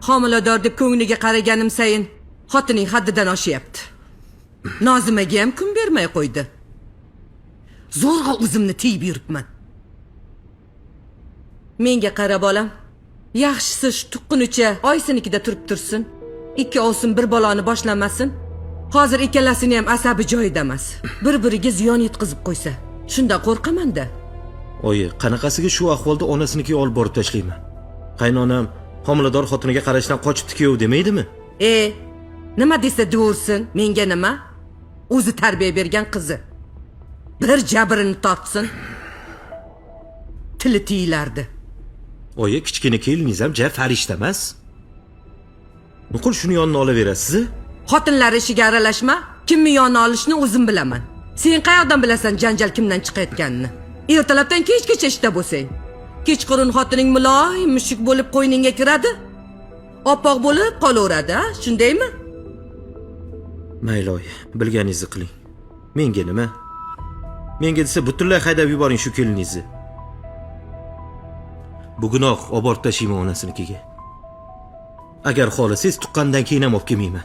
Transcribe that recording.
Homilador deb ko'ngliga qaraganim sayin xotining haddidan oshyapti. Nozimaga ham kun bermay qo'ydi. Zo'rg'a o'zimni tiyib yuribman. Menga qara, bolam. Yaxshisi shu tuqqunicha oyisinikida turib tursin. Ikki ovsin bir bolani boshlamasin. Hozir ikkalasini ham asabi joyida emas. Bir-biriga ziyon yetkazib qo'ysa. Shundan qo'rqaman-da. Oyi, qanaqasiga shu ahvolda onasinikiga olib borib tashlayman? Qaynonam homilador xotiniga qarashdan qochibdi kuyov demaydimi? E, nima desa deversin, menga nima? O'zi tarbiya bergan qizi. Bir jabrini tortsin. Tili tiyilardi. Oyi, kichkina keliningiz ham ja farishta emas. Nuqul shuni yonina olaverasiz? Xotinlar ishiga aralashma. Kimni yonina olishni o'zim bilaman. Sen qayoqdan bilasan janjal kimdan chiqayotganini? Ertalabdan kechgacha ishda bo'lsang. Kechqurun xotining muloyim mushuk bo'lib qo'yningga kiradi. Oppoq bo'lib qolaveradi, ha? Shundaymi? Mayli oyi, bilganingizni qiling. Menga nima? Menga desa butunlay haydab yuboring shu keliningizni. Bugunoq olib borib tashlayman onasinikiga. Agar xohlasangiz, tuqqandan keyin ham olib kelmayman.